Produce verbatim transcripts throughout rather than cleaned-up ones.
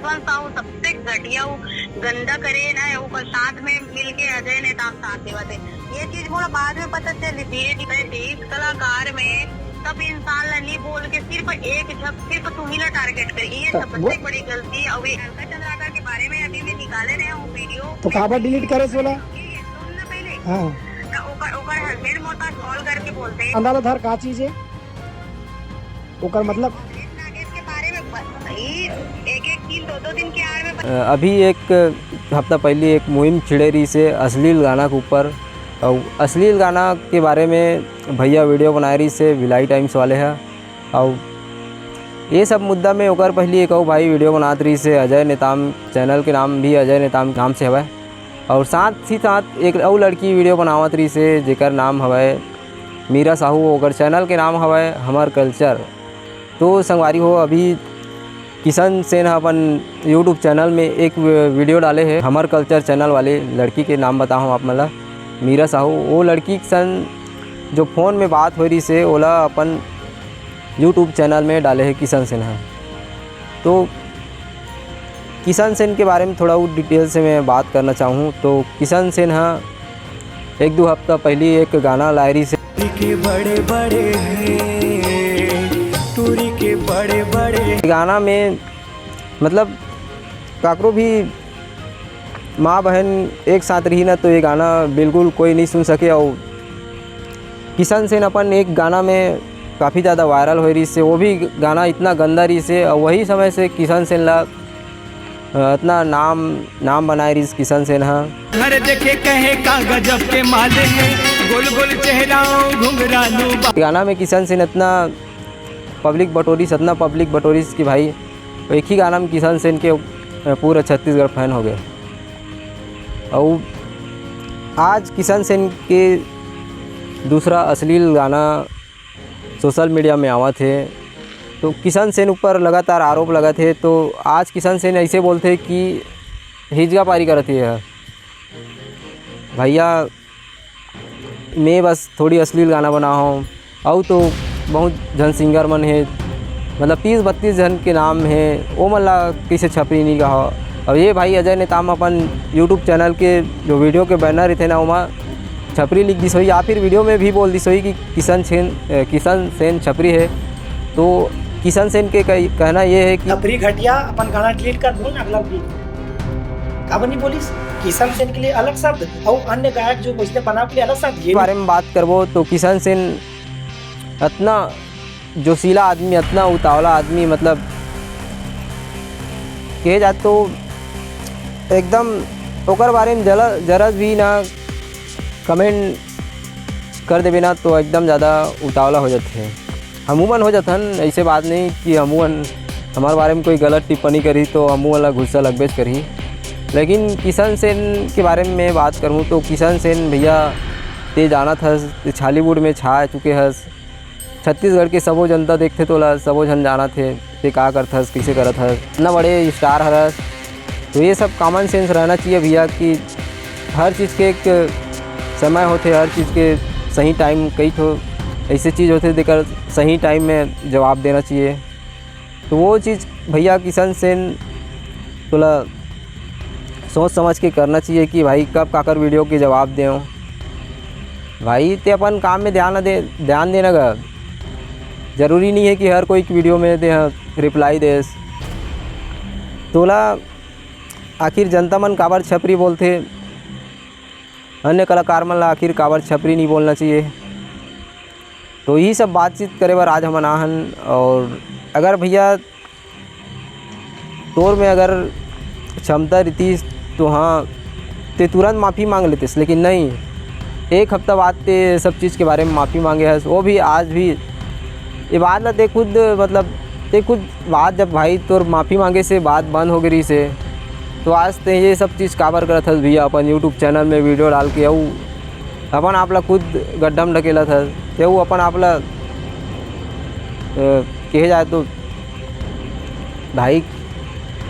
जसवंत साहू सबसे घटिया, वो गंदा करे ना, ओकर साथ में मिलके अजय नेताम साथ देवत हे। ये चीज मोला बाद में पता चली, धीरे धीरे। इस कलाकार में सब इंसान ला नहीं बोल के सिर्फ एक झक, सिर्फ तुम्ही ला टारगेट करी, ये तो सबसे वो बड़ी गलती है। अउ ये अलका चंद्राकर के बारे में अभी मैं निकाले रहे हूँ वीडियो। तो काबर डिलीट करे सोला? ये सुन ना पहले। हाँ। तो ओकर, ओकर हस्बैंड मोर पास कॉल करके बोलते हैं। अंदाजा धर का चीज है? ओकर मतलब? अमरीश नागेश के बारे में ब-, भाई, एक एक दिन, दो दो दिन के आड़ में ब- अ, अभी एक हफ्ता पहले एक मुहिम छिड़े रहिस हे अश्लील गाना के ऊपर। अउ अश्लील गाना के बारे में भैया वीडियो बनाए रहिस हे भिलाई टाइम्स वाले ह। अउ ये सब मुद्दा में ओकर पहले एक अउ भाई वीडियो बनात रहिस हे अजय नेताम, चैनल के नाम भी अजय नेताम नाम से हवय। अउ साथ ही साथ एक अउ लड़की वीडियो बनावत रहिस हे जेकर नाम हवय मीरा साहू, ओकर चैनल के नाम हवय हमर कल्चर। तो संगवारी हो, अभी किशन सेन ह अपन YouTube चैनल में एक वी-, वीडियो डाले हे, हमर कल्चर चैनल वाले लड़की के नाम बताहूँ आप मन ला, मीरा साहू। वो लड़की के संग जो फोन में बात हो रहिस हे, ओला अपन YouTube चैनल में डाले हे किशन सेन ह। तो किशन सेन के बारे में थोड़ा वो डिटेल से मैं बात करना चाहूँ, तो किशन सेन ह एक दो हफ्ता पहली एक गाना लाए रहिस हे। टूरी के बड़े बड़े हे, टूरी के बड़े बड़े। गाना में मतलब काकरो भी माँ बहन एक साथ रही ना, तो ये गाना बिल्कुल कोई नहीं सुन सके। अउ किशन सेन अपन एक गाना में काफ़ी ज़्यादा वायरल होए रहिस हे, वो भी गाना इतना गंदा रहिस हे, अउ वही समय से किशन सेन ला अ, इतना नाम, नाम बनाए रहिस किशन सेन ह। घर देखे कहे का गजब के माले है, गोल गोल चेहरा घुंघरालू बा- गाना में किशन सेन इतना पब्लिक बटोरिस, इतना पब्लिक बटोरिस कि भाई, एक ही गाना में किशन सेन के, अ, पूरा छत्तीसगढ़ फैन हो गए। अउ आज किशन सेन के दूसरा अश्लील गाना सोशल मीडिया में आवत हे, तो किशन सेन ऊपर लगातार आरोप लगत हे। तो आज किशन सेन ऐसे बोलथे कि हिजगा पारी करत हे, भैया मैं बस थोड़ी अश्लील गाना बना हूँ, अउ तो बहुत झन सिंगर मन हे, मतलब तीस बत्तीस झन के नाम हे, ओ मन ला कइसे छपरी नहीं कहा। अब ये भाई अजय नेताम अपन YouTube चैनल के जो वीडियो के बैनर रहिथे ना, ओमा छपरी लिख दिस होही, या फिर वीडियो में भी बोल दिस होही कि किशन सेन, अ, किशन सेन छपरी है। तो किशन सेन के कही-, कहना ये है कि छपरी घटिया, अपन गाना डिलीट कर, बोल ना अगला गीत। काबर नहीं बोलिस? किशन सेन के लिए अलग शब्द और अन्य गायक जो वैसे बना के लिए अलग शब्द। ये बारे में बात करबो तो किशन सेन इतना जोशीला आदमी, इतना उतावला आदमी, मतलब कहे जाए तो एकदम ओकर बारे में जरा, जरा भी ना कमेंट कर देबे ना तो एकदम ज़्यादा उतावला हो जाथे। हमू मन हो जाथन, ऐसे बात नहीं कि हमू मन, हमारे बारे में कोई गलत टिप्पणी करी तो हमू मन ला गुस्सा लगबेच करही। लेकिन किशन सेन के बारे में मैं बात करूँ तो किशन सेन भैया, ते जानत हस, ते छॉलीवुड में छा चुके हस, छत्तीसगढ़ के सबो जनता देखथे तोला, सबो झन जानत हे ते का करथस, कइसे करत हस, इतना बड़े स्टार हरस। तो ये सब कॉमन सेंस रहना चाहिए भैया कि हर चीज़ के एक समय होथे, हर चीज़ के सही टाइम, कई ठो ऐसे चीज़ होथे जेकर सही टाइम में जवाब देना चाहिए। तो वो चीज़ भैया किशन सेन तोला सोच समझ के करना चाहिए कि भाई कब काकर वीडियो के जवाब दें। भाई ते अपन काम में ध्यान दे, ध्यान देना गा। ज़रूरी नहीं है कि हर कोई की वीडियो में ते रिप्लाई देस। तोला आखिर जनता मन काबर छपरी बोलथे, अन्य कलाकार मन ला आखिर काबर छपरी नहीं बोलना चाहिए। तो यही सब बातचीत करे बर आज हमन आहन। और अगर भैया तोर में अगर क्षमता रहितिस तो हाँ, ते तुरंत माफ़ी मांग लेतिस, लेकिन नहीं, एक हफ्ता बाद ते सब चीज़ के बारे में माफ़ी मांगे हस, वो भी आज भी। ये बात ला ते खुद, मतलब ते खुद बात, जब भाई तोर माफ़ी मांगे से बात बंद हो गई से, तो आज ते ये सब चीज़ काबर करत हस भैया, अपन YouTube चैनल में वीडियो डाल के अउ अपन आप ला खुद गड्ढा में ढकेलत हस, ते वो अपन आप ला, अ, कहे जाए तो भाई,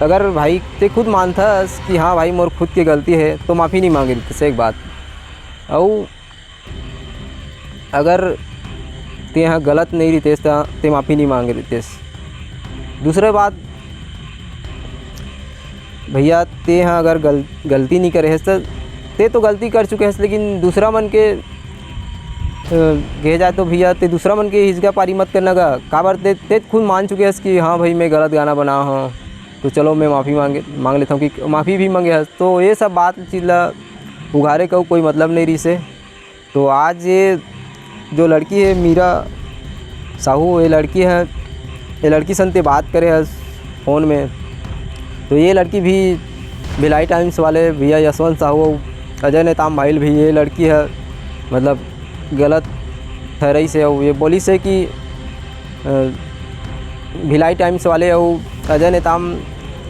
अगर भाई ते खुद मानथस कि हाँ भाई मोर खुद के गलती है, तो माफ़ी नहीं मांगे रहितिस, एक बात। अउ अगर ते यहाँ गलत नहीं रहितिस, त ते माफ़ी नहीं मांगे रहितिस। दूसरे बात, भैया, ते ह अगर गल-, गलती नहीं करे हस, त ते तो गलती कर चुके हस, लेकिन दूसरा मन के, अ, कहे जाए तो भैया, ते दूसरा मन के हिजका पारी मत करना गा। काबर ते, ते खुद मान चुके हस कि हाँ भाई, मैं गलत गाना बना हूँ, तो चलो, मैं माफ़ी मांगे, मांग लेता हूँ, कि माफ़ी भी मांगे हस। तो ये सब बात चीज ला उघारे का कोई मतलब नहीं रही से। तो आज ये जो लड़की है मीरा साहू, ये लड़की है, ये लड़की सन ते बात करे है फ़ोन में। तो ये लड़की भी भिलाई टाइम्स वाले भैया यशवंत साहू, अजय नेताम भाई भी, ये लड़की है, मतलब, गलत ठहराई से, ये बोली से कि, अ, भिलाई टाइम्स वाले अउ अजय नेताम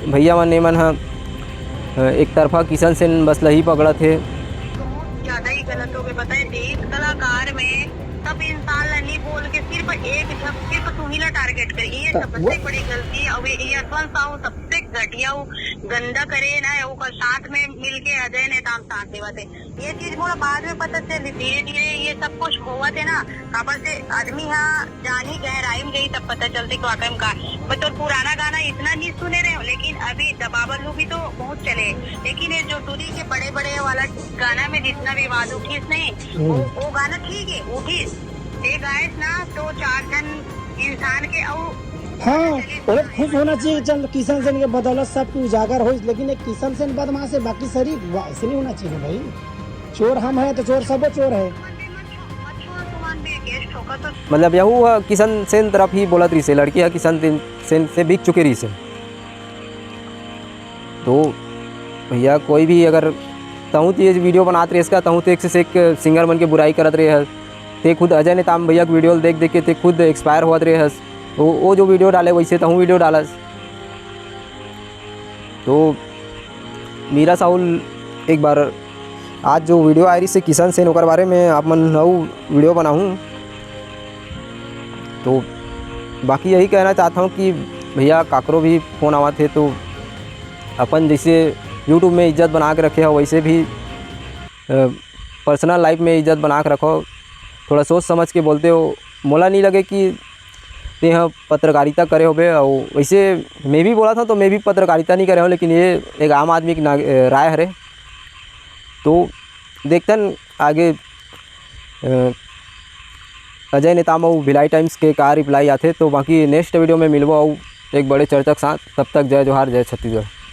भैया मन, ये मन ह, अ, एक तरफा किशन सेन बस ल ही पकड़त हे। बहुत ज्यादा ही गलत हो गए, बताए, देश कलाकार में सब इंसान ला नहीं बोल के सिर्फ एक झप-, सिर्फ तुम्ही ला टारगेट कर, ये तो सबसे वो बड़ी गलती। अब ये यशवंत साहू सबसे घटिया, वो गंदा करे ना, ओकर साथ में मिलके अजय नेताम साथ देवत हे। ये चीज मोला बाद में पता चली, धीरे धीरे ये सब कुछ होवत हे ना, काबर से आदमी हा जानी गहराई में गई तब पता चलते कि वाकई में का। मैं तो पुराना गाना इतना नहीं सुने रहे हूँ, लेकिन अभी दबाबल्लू भी तो बहुत चले, लेकिन ये जो टूरी के बड़े बड़े वाला गाना में जितना विवाद उठिस नहीं, वो, हम्म। वो गाना ठीक है, उठिस, ये गायस ना तो चार जन इंसान के, अउ हाँ, चलिए, ओला खुश होना चाहिए कि चल किशन सेन के बदौलत सबके उजागर होइस, लेकिन एक किशन सेन बदमाश है, बाकी सरी ऐसे नहीं होना चाहिए भाई। चोर हम हैं तो चोर सबो चोर है। मतलब यहू ह किशन सेन तरफ ही बोलत रहिसे, लड़की ह किशन सेन, सेन से बिक चुके रहिसे। तो भैया, कोई भी अगर तहूँ तेज वीडियो बनात रहिस का, तहूँ तो एक से एक सिंगर मन के बुराई करत रहे हस। ते खुद अजय नेताम भैया के वीडियो देख देख के ते खुद एक्सपायर होत रहे हस। वो, वो जो वीडियो डाले वैसे तहूँ वीडियो डालस। तो मीरा साहू ल एक बार आज जो वीडियो आए रहिसे किशन सेन, ओकर बारे में आप मन अउ वीडियो बनाहूँ। तो बाकी यही कहना चाहता हूँ कि भैया, काकरो भी फ़ोन आवत हे तो अपन जैसे YouTube में इज्जत बना के रखे हो, वैसे भी, अ, पर्सनल लाइफ में इज्जत बना के रखो। थोड़ा सोच समझ के बोलते हो। मोला नहीं लगे कि तें ह पत्रकारिता करे होबे, अउ वैसे मैं भी बोला था तो मैं भी पत्रकारिता नहीं करे हूँ, लेकिन ये एक आम आदमी की नाग-, अ, राय हरे। तो देखथन आगे, अ, अजय नेताम अउ भिलाई टाइम्स के का रिप्लाई आथे। तो बाकी नेक्स्ट वीडियो में मिलबो अउ एक बड़े चर्चा के साथ। तब तक जय जोहार, जय छत्तीसगढ़।